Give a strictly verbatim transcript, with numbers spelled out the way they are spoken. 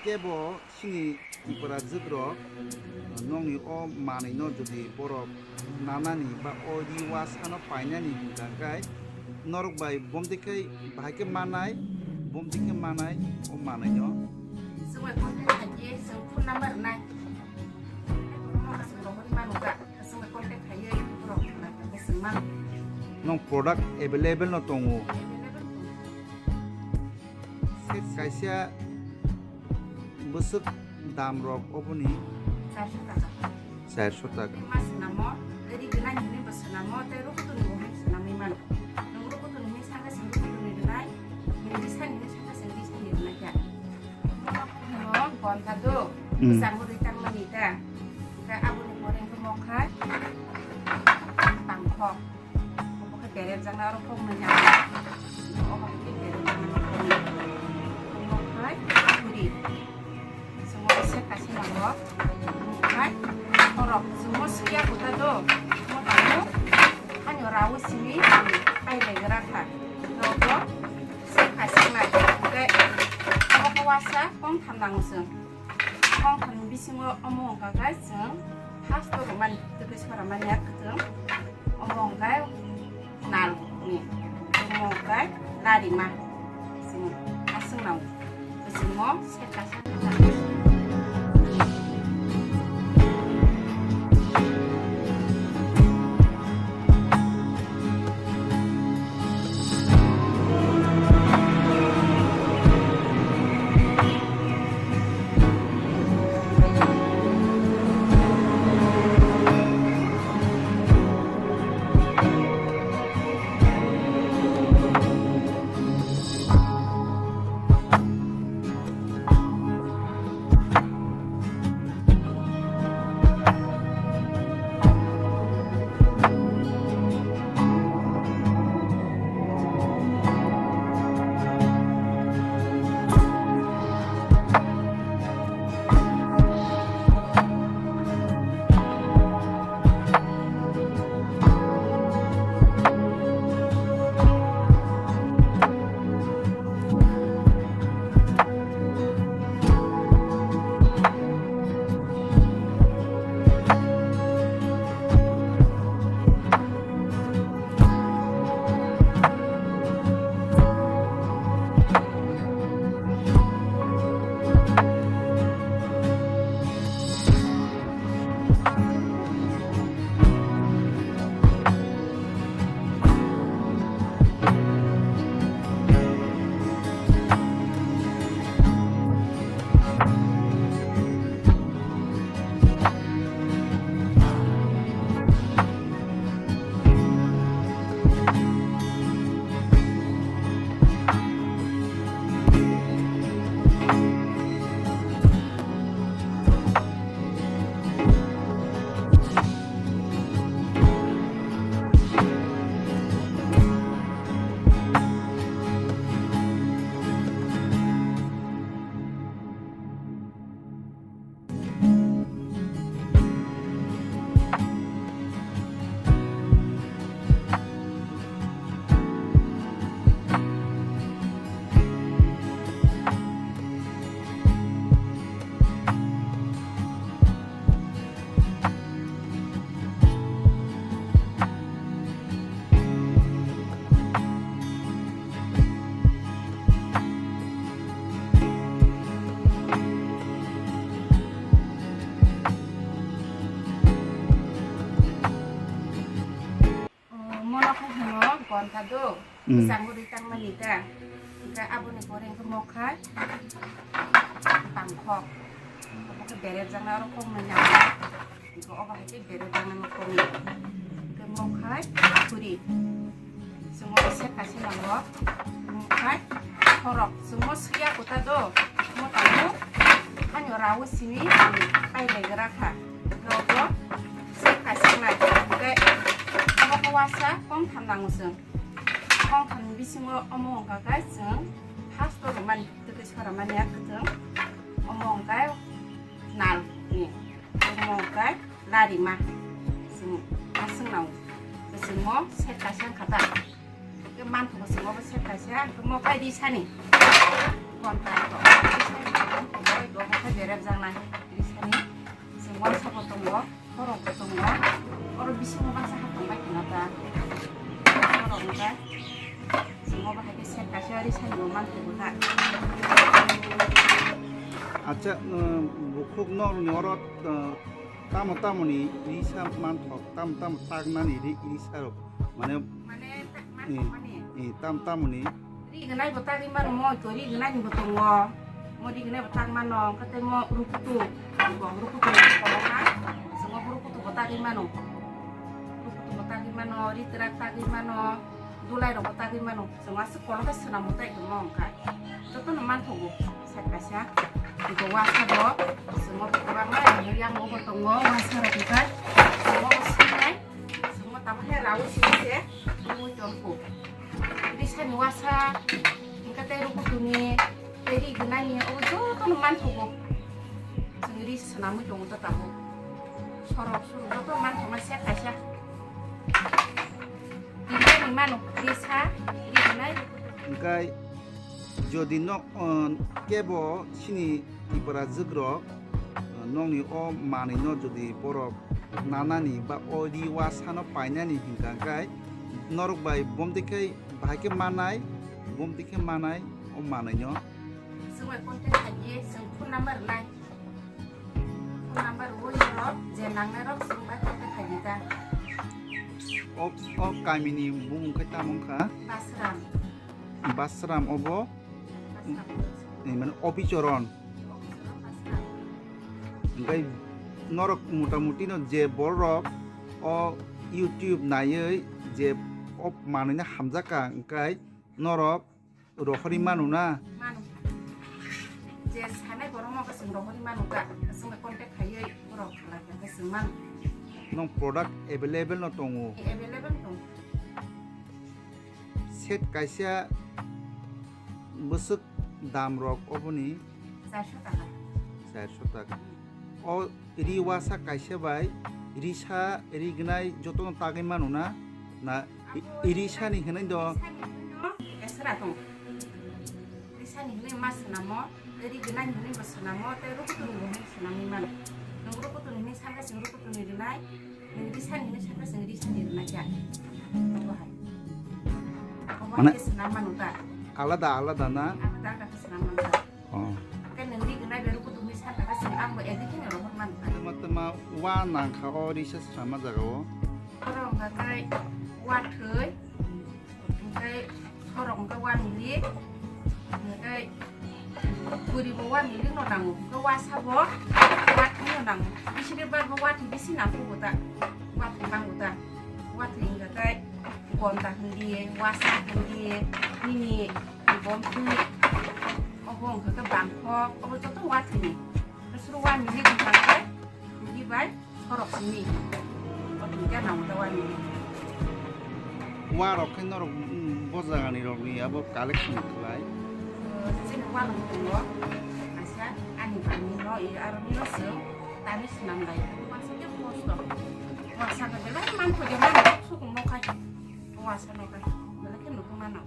Kebo chini Tripura jwkrok nokni o manwino jodi borok nanani ba o ri wasano painani hwnkha khe norok bai bomtwi khe bahai khe manai, bomtwi khe manai o manwino. Chwng bai contact khaidi, chwng phone number rwnai. Chwng rohorwi mano kha, chwng bai contact khaiwi borok bai chwng mano. Nong product available no tongo. Available tongo. Set kaisa bwswk dam rok oboni? Charso taka. Charso taka. Mas namo, eri gwnang hini bwswk namo, tei rukutuni bo hai swnamwi mano. Nung rukutuni hini sangka sing rukutuni rwnai, hini sani hini sangka sing hini sani rwnai kha. Mo gonta do, hmm, bwskango rwi tangmani ta. Khe aboni pore hwnkhe mokha, tangkhok. Obo khe berepjaknai, oro kok nui ya. Obo khe berepjaknai, kok nui. Omo khai khuri. Chwng obo se kaisa nango. Omo khai khorok. Chwng o swiya kwtal do. Omo tamo. Ani o rawi simi. Pai lai gra kha. Nogo se kaisa nai. Hwnkhe obo khe wasa kong tham nango chwng. Kongtham ni bisingo omo wngkha khe chwng first o rwmani, twi soramani ya kwchwng. Omo wngkha nal ni, omo wngkha larima. Chwng aswk nang, chwngno seta seta. Mono khe hwno gonta do, mm, bwskango rwi tangmani ta. Hwnkhe aboni pore hwnkhe mokha, bangkhok. Obo khe berepjaknai, oro kok nui nang. Hwnkhe obo hai khe berepjaknai kok nui. Hwnkhe mokha, khuri. Chwng o set kaisa nango. Mokha, khorok. Chwng o swiya kwtal do. Mo tongo. Ani o rawi simi, ani pai lai gra kha. Nogo. Sep kaisa nai, hwnkhe obo khe wasa kongtham nango chwng. Kongtham ni bisingo omo wngkha khe chwng first o rwmani, tei soramani ya kwchwng. Omo wngkha nal ni, omo wngkha larima. Chwng aswk nang, chwngno set kaisa wngkha ta. Hwnkhe manthogo chwng obo set kaisa, hwnkhe mo pai ri sani. Gonta ri sani, gonta ri sani. Pepjaknai risani, chwng uansukbo tongo, khorokbo tongo, oro bisingo baksa ha tongbai khna ta. Khorok wngkha, chwng o bahai khe set kaisa risani bo manthogo ta. Acha, um, bukhuk norokni oro, uh, tamo tamoni risa manthok, tamo tamo taknani ri-, risarok, mane, mane, ta-, eh, manthokmani. Eh, tam tamoni. Ri gwnai bo tagwi mano, mo to ri gwnai ni bo tongo. Mo ri gwnai bo tag mano, hwnkhe tei mo rukutu. Bo rukutu ni kolokma. Chwng o rukutu bo tagwi mano. Rukutu bo tagwi mano, ri twrak tagwi mano, dulai rok bo tagwi mano. Chwng aswk kolok khe swnam bo tai tongmo wngkha. Jotono manthogo, side kaisa. Bo wasa bo, chwng o kwbangma yang bo tongo, wasa rok wngkha. Chwng o swinai. Chwng o tamo khe raui simi se, rwi tongkho. Risani wasa, hwnkhe tei rukutuni, tei ri gwnani, obo jotono manthogo. Chwng ri swnamwi tongo ta tabuk. Sorok sorok joto manthoknai set kaisa. Ri gwnani mano, risa, ri gnai. Hwnkhe jodi no, uh, kebo chini Tipra jwkrok, uh, nokni o manwino jodi borok nanani ba o ri wasano painani hwnkha khe norok bai bomtwi khe bahai khe manai, bomtwi khe manai o manwino. Chwng bai contact khaidi, chwng phone number rwnai. Phone number rwui norok je nangnai rok chwng bai contact khaidi ta. O, o kamini bumung khe tamo wngkha? Basram. Basram obo, eh, mane Opichoron. Hwnkhe norok mota moti no je borok o YouTube naiwi je o manwino hamjakha, hwnkhe norok rohorwi mano na? Mano. Je sanai borok no kasing rohorwi mano ka, kasing contact khaiwi borok khalai kha kasing mano. Nwng product available no tongo? Available tongo. Set kaisa bwswk dam rok oboni? Charso taka. Charso taka. O ri wasa kaisa bai risa ri gnai jotono tagwi mano na? Na i-, i risani hwnwi do? Risani hwnwi no esra tong. Risani hwnwi ma swnamo, ri gnani hwnwi bo swnamo, tei rukutuni bo hwnwi swnamwi mano. Nwng rukutuni hwnwi sakha chwng rukutuni rinai. Nwng risani hwnwi sakha chwng risani rwna kha. Obo hai. Obo mane hai khe swnam mano ta. Alada alada na? Alada alada khe swnam mano ta. Oh. Khe nwng ri gwnai bai rukutumi sakha khe chwng ang bo edi kheno rohor mano ta. Tama tama wa nang kha o risa swnamma jaga o. Oro wngkha khe wa thwi. Hwnkhe khorok hwnkhe one milik, hwnkhe bwrwi bo one milik no nango, hwnkhe wasa bo wathwi no nango. Bisini bagwi wathwi bisi nangkukgo ta, wathwi mango ta, wathwi hwnkhe tei gonta hwndiye, wasa hwndiye, nini bom thwi, obo hwnkhe khe bangkok, obo joto wathwini. Suru one milik hwnkhe hwndibai. Khorok simi. O twi gana wngkha wani. Wa rok khe norok, mm, bo jagani rokni abo collection khlai. Chini wa rok tongo. Kaisa ani bangni no, i aro nino se tani swnam lai. Masa khe post rok. Masa khe belai man kho je man rok sukung no khai. Masa no khai. Belai khe nukhung mano.